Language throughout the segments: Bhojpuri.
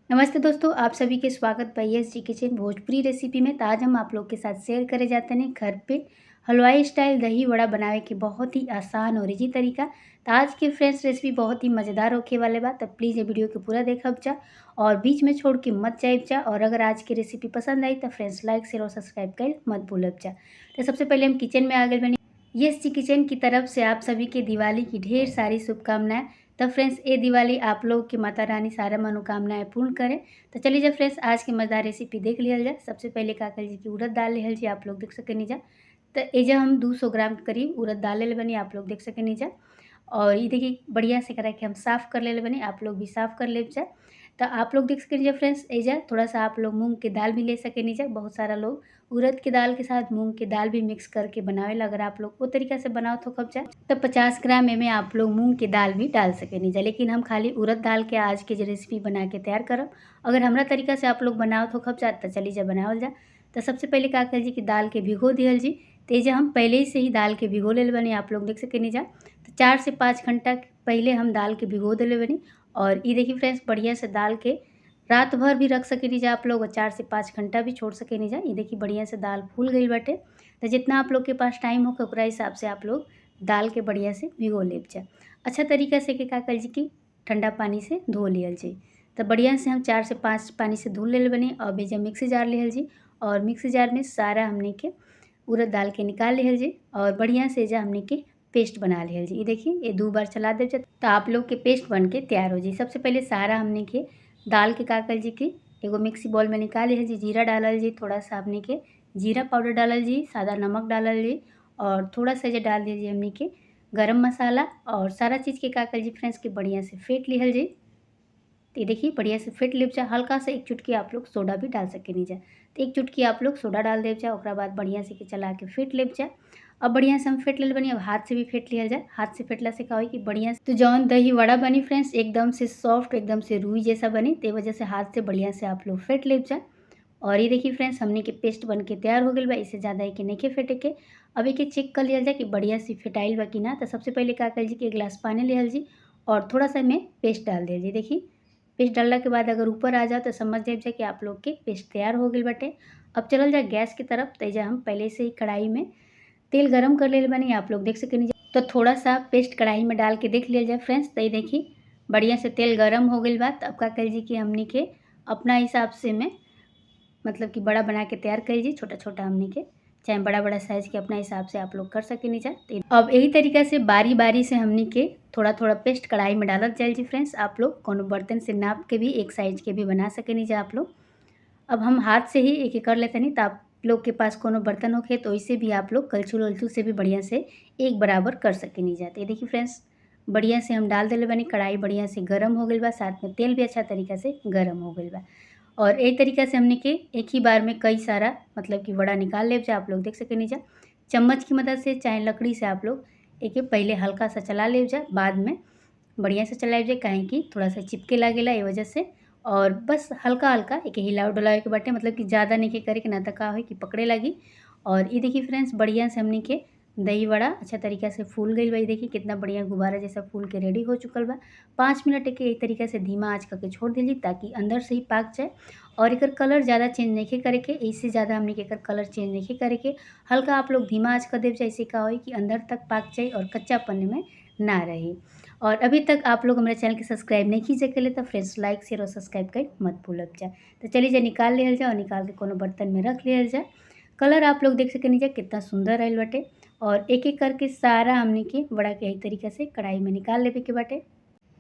नमस्ते दोस्तों, आप सभी के स्वागत बा S G kitchen Bhojpuri recipe में। तो आज हम आप लोग के साथ शेयर करे जाते हैं घर पे हलवाई स्टाइल दही वड़ा बनावे के बहुत ही आसान और इजी तरीका। तो आज के फ्रेंड्स रेसिपी बहुत ही मज़ेदार होखे वाले बा, तो प्लीज़ ये वीडियो के पूरा देखब जा और बीच में छोड़ के मत जाइब जा। और अगर आज की रेसिपी पसंद आई तो फ्रेंड्स लाइक शेयर और सब्सक्राइब कर मत भूलब जा। तो सबसे पहले हम किचन में आ गए बनी। एस जी किचन की तरफ से आप सभी के दिवाली की ढेर सारी शुभकामनाएँ। तो फ्रेंड्स ये दिवाली आप लोग की माता रानी सारा मनोकामनाएं पूर्ण करें। तो चलिए जब फ्रेंड्स आज की मज़ेदार रेसिपी देख लिया जाए। सबसे पहले का कर जी की उड़द दाल लिहल जी, आप लोग देख सकें जा। तो ये जब हम 200 ग्राम के करीब उड़द दाल ले बनी, आप लोग देख सकें जा। और ये देखिए बढ़िया से करा के हम साफ़ कर ले बनी, आप लोग भी साफ़ कर ले जा। तो आप लोग देख सकें फ्रेंड्स एजा थोड़ा सा आप लोग मूँग के दाल भी ले सकें जा। बहुत सारा लोग उड़द के दाल के साथ मूँग के दाल भी मिक्स करके बनावेला। अगर आप लोग वो तरीका से बनाओ तो कब जाए तो 50 ग्राम में आप लोग मूँग के दाल भी डाल सकें जा। लेकिन हम खाली उड़द दाल के आज के जो रेसिपी बना के तैयार करब। अगर हमारा तरीका से आप लोग बनाओ तो कब जाए तो चली जा बनावल जा। तो सबसे पहले का कर जी कि दाल के भिगो दिहल जी। तो एजा हम पहले से ही दाल के भिगो ले बनी, आप लोग देख सकें जा। तो 4 से 5 घंटा पहले हम दाल के भिगो दिले बनी। और ये देखिए फ्रेंड्स बढ़िया से दाल के रात भर भी रख सकें जा आप लोग, और 4 से 5 घंटा भी छोड़ सकें जा। ये देखिए बढ़िया से दाल फूल गई बाटे। तो जितना आप लोग के पास टाइम हो ओकरा हिसाब से आप लोग दाल के बढ़िया से भिगो ले जा। अच्छा तरीका से के का कर जी कि ठंडा पानी से धो लियल जी। तो बढ़िया से हम 4 से 5 पानी से धो ले बनी। और एजा मिक्सी जार लिहल जी और मिक्सी जार में सारा हमने के उड़द दाल के निकाल लिहल जी और बढ़िया से एजा हमने के पेस्ट बना लिहल जी। ये देखिए ये 2 बार चला दे तो आप लोग के पेस्ट बन के तैयार हो जी। सबसे पहले सारा हमने के दाल के का कर जी कि एगो मिक्सी बॉल में निकाल लिहल जी। जीरा डालल जी, थोड़ा सा हमने के जीरा पाउडर डालल जी, सादा नमक डालल जी और थोड़ा सा जो डाल दीजिए हमने के गरम मसाला। और सारा चीज़ के का कर जी फ्रेंड्स के बढ़िया से फेंट लिहल जी। तो ये देखिए बढ़िया से फेंट लिप जा। हल्का सा 1 चुटकी आप लोग सोडा भी डाल सके जा। तो 1 चुटकी आप लोग सोडा डाल दे जा। ओकरा बाद बढ़िया से के चला के फेंट लिप जा। अब बढ़िया से हम फेंट ले बनी। अब हाथ से भी फेंट लिया जाए। हाथ से फेंटला से का होई कि बढ़िया से तो जौन दही वड़ा बनी फ्रेंड्स एकदम से सॉफ्ट एकदम से रुई जैसा बनी। ते वजह से हाथ से बढ़िया से आप लोग फेंट ले जाए। और ये देखिए फ्रेंड्स हमने के पेस्ट बन के तैयार हो गई बा। इसे ज़्यादा एक नहीं फेंटे के। अब एक चेक कर लिया जाए कि बढ़िया से फेटाइल बा कि ना। तो सबसे पहले का कर जी कि 1 गिलास पानी लिहल जी और थोड़ा सा में पेस्ट डाल दीजिए। देखिए पेस्ट डालने के बाद अगर ऊपर आ जाओ तो समझ जाए कि आप लोग के पेस्ट तैयार हो गई बाटे। अब चलल जाए गैस की तरफ। तो एजा हम पहले से ही कढ़ाई में तेल गरम कर ले बनी, आप लोग देख सकें। तो थोड़ा सा पेस्ट कढ़ाई में डाल के देख लिया जाए फ्रेंड्स। तो ये देखिए बढ़िया से तेल गरम हो गई बात। अब का कर जी कि हमने के अपना हिसाब से में मतलब कि बड़ा बना के तैयार कर लीजिए। छोटा छोटा हमने के चाहे बड़ा बड़ा साइज के अपना हिसाब से आप लोग कर सकें जा। अब यही तरीका से बारी बारी से हमने के थोड़ा थोड़ा पेस्ट कढ़ाई में डालत जाए जी फ्रेंड्स। आप लोग कोनो बर्तन से नाप के भी एक साइज के भी बना सकें जा आप लोग। अब हम हाथ से ही एक एक कर लेते नहीं। तो आप लोग के पास कोनो बर्तन होखे तो इसे भी आप लोग कलछुल उलछुल से भी बढ़िया से एक बराबर कर सके नहीं जाते। देखिए फ्रेंड्स बढ़िया से हम डाल दिले बनी। कढ़ाई बढ़िया से गर्म हो गई बा, साथ में तेल भी अच्छा तरीका से गर्म हो गई बा। और एक तरीका से हमने के एक ही बार में कई सारा मतलब कि वड़ा निकाल ले जा। आप लोग देख सके नहीं जा। चम्मच की मदद से चाहे लकड़ी से आप लोग एक पहले हल्का सा चला ले जा, बाद में बढ़िया से चला जाए। काहे कि थोड़ा सा चिपके लागेला ये वजह से। और बस हल्का हल्का एक हिलाव डुलावे के बाटे, मतलब कि ज़्यादा नहीं के करे के ना तो का हो कि पकड़े लगी। और ये देखिए फ्रेंड्स बढ़िया से हमने के दही वड़ा अच्छा तरीका से फूल गई बा। देखिए कितना बढ़िया गुब्बारा जैसा फूल के रेडी हो चुकल बा। 5 मिनट के एक तरीका से धीमा आँच करके छोड़ दीजिए ताकि अंदर से ही पाक जाए। और एकर कलर ज़्यादा चेंज नहीं करे के, इससे ज़्यादा हमने के एकर कलर चेंज नहीं करे के। हल्का आप लोग धीमा आँच कर दे जाए, इससे का होई कि अंदर तक पाक जाए और कच्चापन में ना रहे। और अभी तक आप लोग हमारे चैनल के सब्सक्राइब नहीं कीजिए के लिए तो फ्रेंड्स लाइक शेयर और सब्सक्राइब कर मत भूलब जाए। तो चलिए जाए निकाल लिहल जाए और निकाल के कोनो बर्तन में रख लिहल जाए। कलर आप लोग देख सकें जा कितना सुंदर आयल बाटे। और एक एक करके सारा हमने के वड़ा के एक तरीका से कढ़ाई में निकाल लेवे के बाटे।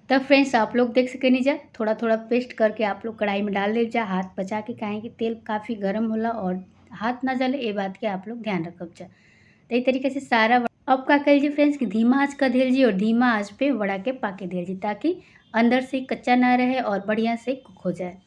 तब फ्रेंड्स आप लोग देख सकें जा थोड़ा थोड़ा पेस्ट करके आप लोग कढ़ाई में डाल दे जा। हाथ बचा के, काहे कि तेल काफ़ी गर्म होला और हाथ ना जले, ये बात के आप लोग ध्यान रखब जा। तो एक तरीके से सारा अब का कर जी फ्रेंड्स कि धीमा आँच कर दिल जी और धीमा आँच पे वड़ा के पाके दिल जी ताकि अंदर से कच्चा ना रहे और बढ़िया से कुक हो जाए।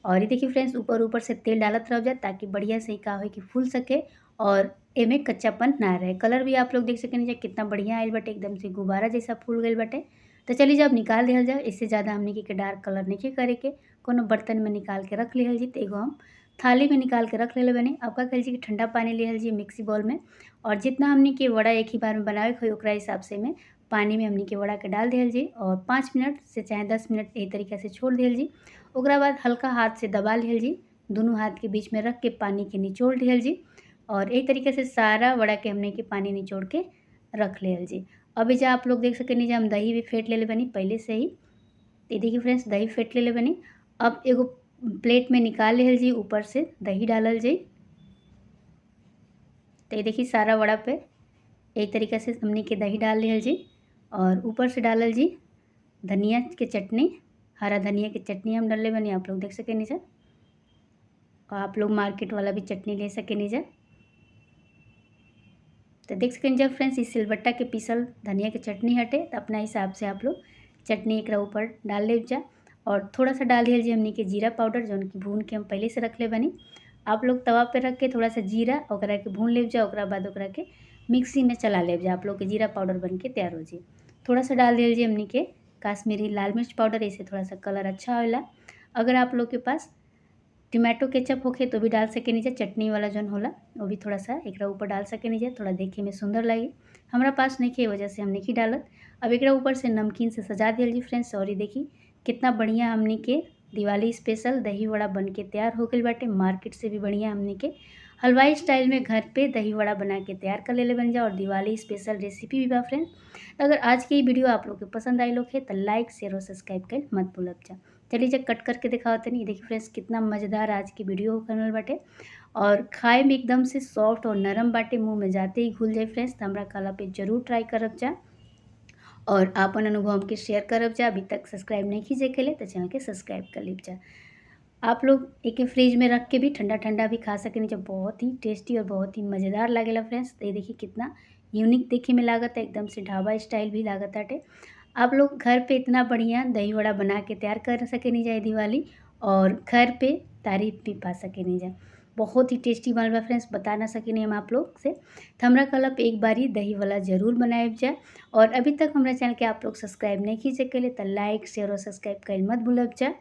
और ये देखिए फ्रेंड्स ऊपर ऊपर से तेल डालत रह जाए ताकि बढ़िया से का हो कि फूल सके और एमे कच्चापन ना रहे। कलर भी आप लोग देख सकें जा कितना बढ़िया आयल बाटे, एकदम से गुब्बारा जैसा फूल गई बाटे। तो चलिए जब निकाल दिहल जाए, इससे ज़्यादा हमने के डार्क कलर नहीं करे के कोनो बर्तन में निकाल के रख लिहल जी। तो एगो हम थाली में निकाल के रख ले बनी। अब का कर जी कि ठंडा पानी लिहल जी मिक्सी बॉल में और जितना हमने के वड़ा एक ही बार में बनावे के ओकरा हिसाब से में पानी में हमनी के वड़ा के डाल दिहल जी और 5 मिनट से चाहे 10 मिनट यही तरीका से छोड़ दिहल जी। ओकरा बाद हल्का हाथ से दबा लिहल जी, दोनों हाथ के बीच में रख के पानी के निचोड़ लिहल जी। और एक तरीके से सारा वड़ा के हमने के पानी निचोड़ के रख लिहल जी। अभी जा आप लोग देख सकेनी जे हम दही भी फेंट लेले बनी पहले से ही। तो देखिए फ्रेंड्स दही फेंट लेले बनी। अब एगो प्लेट में निकाल लिहल जी, ऊपर से दही डालल जी। तो ये देखिए सारा वड़ा पे एक तरीका से हमने के दही डाल लिहल जी। और ऊपर से डालल जी धनिया के चटनी, हरा धनिया के चटनी हम डालले बनी, आप लोग देख सकेनी जा। और आप लोग मार्केट वाला भी चटनी ले सकेनी जा। तो देख सकेनी जा फ्रेंड्स इस सिलबट्टा के पीसल धनिया के चटनी हटे। तो अपना हिसाब से आप लोग चटनी एकरा ऊपर डाल ले जा। और थोड़ा सा डाल दिया जी हमने के जीरा पाउडर, जौन की भून के हम पहले से रख ले बनी। आप लोग तवा पे रख के थोड़ा सा जीरा ओकरा के भून ले जा, ओकरा बाद ओकरा के मिक्सी में चला ले जा, आप लोग के जीरा पाउडर बन के तैयार हो जाए। थोड़ा सा डाल दिया जी हमने के काश्मीरी लाल मिर्च पाउडर, ऐसे थोड़ा सा कलर अच्छा होला। अगर आप लोग के पास टमाटो केचप होखे तो भी डाल सकेनी जा, चटनी वाला जौन होला वो भी थोड़ा सा एकरा ऊपर डाल सकेनी जा, थोड़ा देखे में सुंदर लगे। हमरा पास नहीं खे वजह से हम नहीं डालत। अब एकरा ऊपर से नमकीन से सजा दियल जी फ्रेंड्स। और ये देखी कितना बढ़िया हमनी के दिवाली स्पेशल दही वड़ा बन के तैयार हो गई बाटे। मार्केट से भी बढ़िया हमनी के हलवाई स्टाइल में घर पे दही वड़ा बना के तैयार कर लेले बन जा। और दिवाली स्पेशल रेसिपी भी बा फ्रेंड्स। अगर आज की वीडियो आप लोग के पसंद आई लोग है तो लाइक शेयर और सब्सक्राइब कर मत भूलब जा। चलिए जब कट करके दिखाओ तनी। देखिए फ्रेंड्स कितना मज़ेदार आज की वीडियो बनल बाटे और खाए में एकदम से सॉफ्ट और नरम बाटे, मुँह में जाते ही घुल जाए फ्रेंड्स। तो हमरा काला पे जरूर ट्राई करब जा और आपन अनुभव हमके शेयर करब जा। अभी तक सब्सक्राइब नहीं कीजिए के लिए तो चैनल के सब्सक्राइब कर लीजिए जा। आप लोग एक फ्रिज में रख के भी ठंडा ठंडा भी खा सकें, जब बहुत ही टेस्टी और बहुत ही मज़ेदार लागेला फ्रेंड्स। तो ये देखिए कितना यूनिक देखे में लागत है, एकदम से ढाबा स्टाइल भी लागत आटे। आप लोग घर पे इतना बढ़िया दही वड़ा बना के तैयार कर सके नहीं जाए दिवाली, और घर पे तारीफ भी पा सके नहीं जाए। बहुत ही टेस्टी बनल बा फ्रेंड्स, बता ना सके नहीं हम आप लोग से। तो हमरा कल आप एक बारी दही वाला ज़रूर बनाए जाए। और अभी तक हमारा चैनल के आप लोग सब्सक्राइब नहीं कीजिए के लिए तो लाइक शेयर और सब्सक्राइब कर मत भूलब जाए।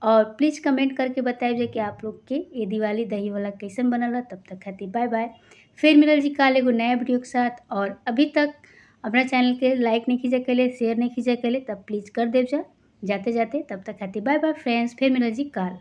और प्लीज़ कमेंट करके बताइए जाए कि आप लोग के ये दिवाली दही वाला कैसन बनल है। तब तक खातिर बाय बाय, फिर मिलल जी काल एगो नया वीडियो के साथ। और अभी तक अपना चैनल के लाइक नहीं कीजिए के लिए, शेयर नहीं कीजिए के लिए तब प्लीज़ कर देव जा। जाते जाते तब तक खातिर बाय बाय फ्रेंड्स, फिर मिलल जी काल।